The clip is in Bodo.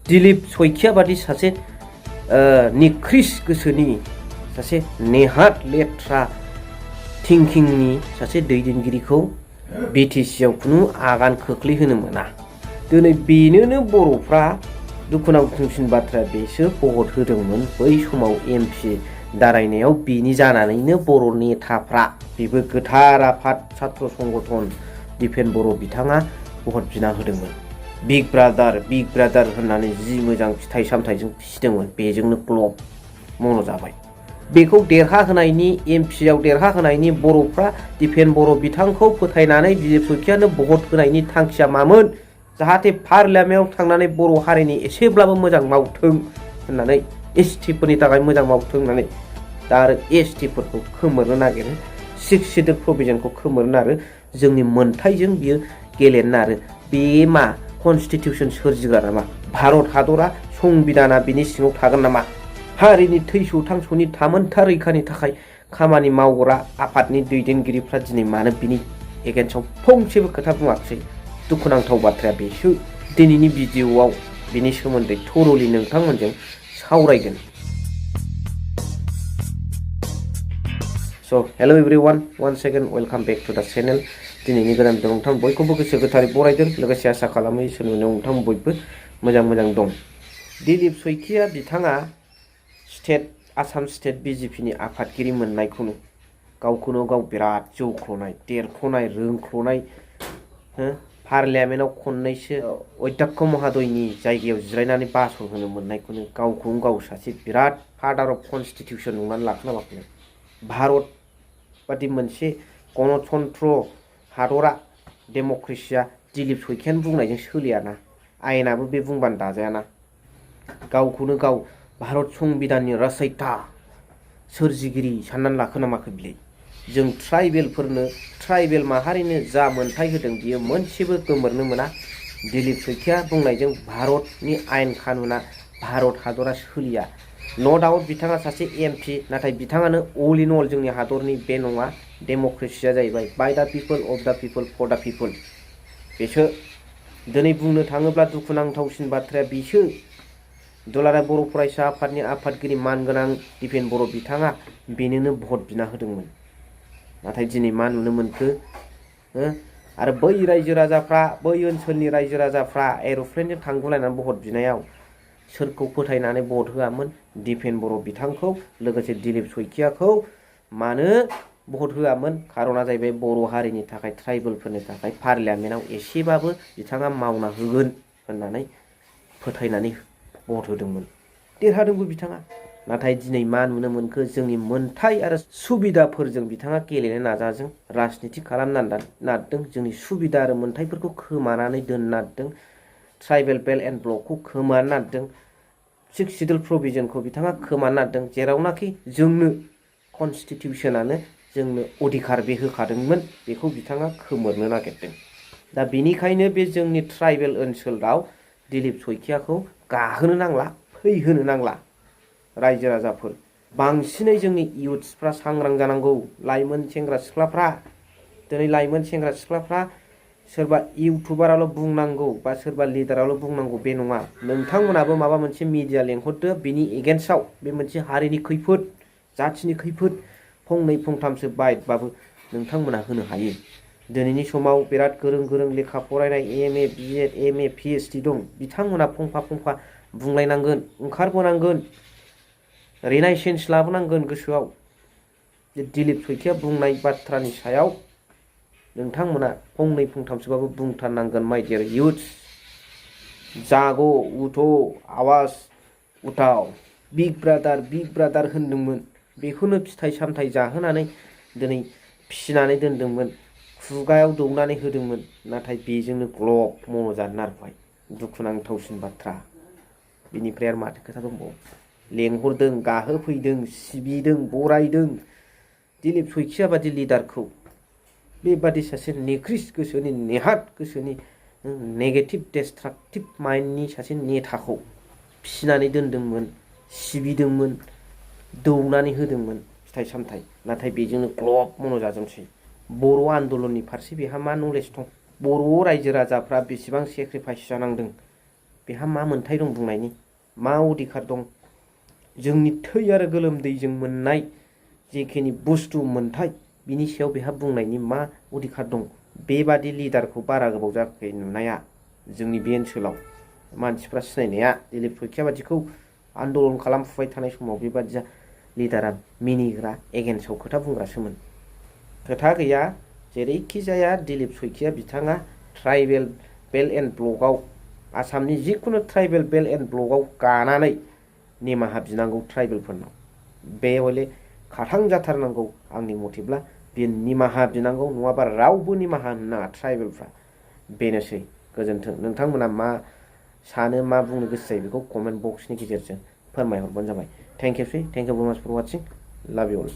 दिलीप सैकिया बादि सासे निख्रिस गोसोनि सासे नेहात लेथ्रा थिंकिंनि सासे दैदेनगिरिखौ बिटिसिआव खुनु आगान खोख्लैहोनो मोना। दिनै बेनोनो बर'फ्रा दुखुनांथावसिन बाथ्रा बेसो भट होदोंमोन बै समाव एमपि दारायनायाव बेनि जानानैनो बर' नेताफ्रा बेबो गोथार आफाद छात्र संगठन दिपेन बर' बिथाङा भट बिना होदोंमोन। बिग ब्रादार होननानै जि मोजां फिथाइ सामथाइजों फिसिदोंमोन बेजोंनो ग्लब मन' जाबाय। बेखौ देरहाहोनायनि एमपिआव देरहाहोनायनि बर'फ्रा दिपेन बर' बिथांखौ फोथायनानै दिलीप सैकियानो भट होनायनि थांखिया मामोन? जाहाथे पार्लियामेन्टआव थांनानै बर' हारिनि एसेब्लाबो मोजां मावथों होननानै एसटिफोरनि थाखाय मोजां मावथों होननानै दा आरो एसटिफोरखौ खोमोरनो नागिरो, 6 शिड्युल प्रभिजनखौ खोमोरनो आरो जोंनि मोनथाइजों बियो गेलेनो आरो बे मा कनस्टिटिउसन सोरजिग्रा नामा? भारत हादरा संबिधाना बिनि सिङाव थागोन नामा? हारिनि थैस' थांस'नि थामोनथा रैखानि थाखाय खामानि मावग्रा आफादनि दैदेनगिरिफ्रा दिनै मानो बिनि एगेन्स्टआव फंसेबो खोथा बुङाखिसै? दुखुनांथाव बाथ्राया बेसो। दिनैनि भिडिअ'आव बिनि सोमोन्दै थरलि नोंथांमोनजों सावरायगोन। So' hello' everyone, once again welcome back to the channel. दिनैनि गोदान भिडिअ नोंथां बयखौबो गोसो गोथारै बरायदों, लोगोसे आसा खालामो इसोरनि अननायाव नोंथां बयबो मोजां दं। दिलीप सैकिया बिथाङा आसाम स्टेट बिजेपिनि आफादगिरि मोननायखौनो गावखौनो गाव बिराद जौख्ल'नाय, देरख्ल'नाय, रोंख्ल'नाय, पार्लियामेन्टआव खननैसो अध्यक्ष महोदयनि जायगायाव जिरायनानै भाषण होनो मोननायखौनो गावखौनो गाव सासे बिराद फादार अफ कनस्टिटिउसन नंनानै लाखोना माखो? भारत बादि मोनसे गणतन्त्र हादरा डेम'क्रेसिया दिलीप सैकियानो बुंनायजों सोलियाना, आयेनाबो बे बुंबानो दाजायाना। गावखौनो गाव भारत संबिधाननि रचयिता सोरजिगिरि साननानै लाखोना माखो बिलाय? जों ट्राइबेल माहारिनो जा मोनथाय होदों बियो मोनसेबो गोमोरनो मोना। दिलीप सैकिया बुंनायजों भारतनि आयेन कानुना भारत हादरा सोलिया। न' डाउट बिथाङा सासे एमपि, नाथाय बिथाङानो अल इन अल जोंनि हादरनि बे नङा। डेम'क्रेसिया जाहैबाय by the people, of the people, for the people. बेसो दिनै बुंनो थाङोब्ला दुखुनांथावसिन बाथ्राया बेसो। दुलाराय बर' फरायसा आफादनि आफादगिरि मानगोनां दिपेन बर' बिथाङा बेनोनो भट बिना होदोंमोन। नाथाय दिनै मा नुनो मोनखो? आरो बै रायजो राजाफ्रा, बै ओनसोलनि रायजो राजाफ्रा एर'प्लेनजों थांगुलायनानै भट बिनायाव सोरखौ फोथायनानै भट होआमोन? दिपेन बर' बिथांखौ, लोगोसे दिलीप सैकियाखौ मानो भट होआमोन? खार'ना जाहैबाय बर' हारिनि थाखाय, ट्राइबेलफोरनि थाखाय पार्लियामेन्टआव एसेबाबो बिथाङा मावना होगोन होननानै फोथायनानै भट होदोंमोन। देरहादोंबो बिथाङा। नाथाय दिनै मा नुनो मोनखो? जोंनि मोनथाय आरो सुबिदाफोरजों बिथाङा गेलेनो नाजाजों, राजनिति खालामनो नारदों, जोंनि सुबिदा आरो मोनथायफोरखौ खोमानानै दोननो नारदों, ट्राइबेल बेल्ट एन्ड ब्लकखौ खोमानो नारदों, 6 शिड्युल प्रभिजनखौ बिथाङा खोमानो नारदों, जेरावनाखि जोंनो कनस्टिटिउसनानो जोंनो अधिकार बे होखादोंमोन, बेखौ बिथाङा खोमोरनो नागिरदों। दा बेनिखायनो बे जोंनि ट्राइबेल ओनसोलाव दिलीप सैकियाखौ गाहोनो नांला, फैहोनो नांला। रायजो राजाफोर, बांसिनै जोंनि इयुथ्सफ्रा सांग्रां जानांगौ। लाइमोन सेंग्रा सिख्लाफ्रा, दिनै लाइमोन सेंग्रा सिख्लाफ्रा सोरबा इउटुबाराल' बुंनांगौ बा सोरबा लिडाराल' बुंनांगौ बे नङा। नोंथांमोनाबो माबा मोनसे मिडिया लेंहरदो, बेनि एगेन्स्टआव बे मोनसे हारिनि खैफोद, जाथिनि खैफोद, फंनै फंथामसो बाइटबाबो नोंथांमोना होनो हायो। दिनैनि समाव बिराद गोरों लेखा फरायनाय MA, BEd, MA, PhD दं। बिथांमोना फंफा बुंलायनांगोन, ओंखारबोनांगोन, रिनायसेन्स लाबोनांगोन गोसोआव। दिलीप सैकिया बुंनाय बाथ्रानि सायाव नोंथांमोना फंनै फंथामसोबाबो बुंथारनांगोन। माय डियार इयुथ्स, जागो उठो आवाज उठाव। बिग ब्रादार होनदोंमोन, बेखौनो फिथाइ सामथाइ जाहोनानै दिनै फिसिनानै दोनदोंमोन, खुगायाव दौनानै होदोंमोन, नाथाय बेजोंनो ग्लब मन' जानो नारबाय। दुखुनांथावसिन बाथ्रा। बिनिफ्राय आरो माथो खोथा दंबावो? लेंहरदों, गाहोफैदों, सिबिदों, बरायदों दिलीप सैकिया बादि लिडारखौ, बेबादि सासे निख्रिस गोसोनि, नेहात गोसोनि, नेगेटिभ डिस्ट्राक्टिभ माइन्डनि सासे नेताखौ फिसिनानै दोनदोंमोन, सिबिदोंमोन, दौनानै होदोंमोन फिथाइ सामथाइ, नाथाय बेजोंनो ग्लब मन' जाजोबसै। बर' आन्दलननि फारसे बेहा मा नलेज दं? बर' रायजो राजाफ्रा बेसेबां सेक्रिफाइस जानांदों बेहा मा मोन्थाय दं बुंनायनि, मा अधिकार दं, जोंनि थै आरो गोलोमदैजों मोननाय जेखिनि बुस्थु मोन्थाय बिनि सायाव बेहा बुंनायनि मा अधिकार दं। बेबादि लिडारखौ बारा गोबाव जायाखै नुनाया जोंनि बे ओनसोलाव मानसिफ्रा सिनायनाया। दिलीप सैखिया बादिखौ आन्दलन खालामफुबाय थानाय समाव बेबादिया लिडारा मिनिग्रा एगेन्स्टआव खोथा बुंग्रासोमोन। खोथा गैया, जेरैखि जाया दिलीप सैखिया बिथाङा ट्राइबेल बेल्ट एन्ड ब्लकआव, आसामनि जिखुनु ट्राइबेल बेल्ट एन्ड ब्लकआव गानानै निमाहा बिनांगौ ट्राइबेलफोरनाव। बे हले खाथां जाथारनांगौ आंनि मथेब्ला। बे निमाहा बिनांगौ, नङाबा रावबो निमाहा होनो नाङा ट्राइबेलफ्रा। बेनोसै, गोजोन्थों। नोंथांमोना मा सानो, मा बुंनो गोसो जायो बेखौ कमेन्ट बक्सनि गेजेरजों फोरमायहरबानो जाबाय। थेंक इउ भेरि माच फर वाचिं। लाभ इउ अल।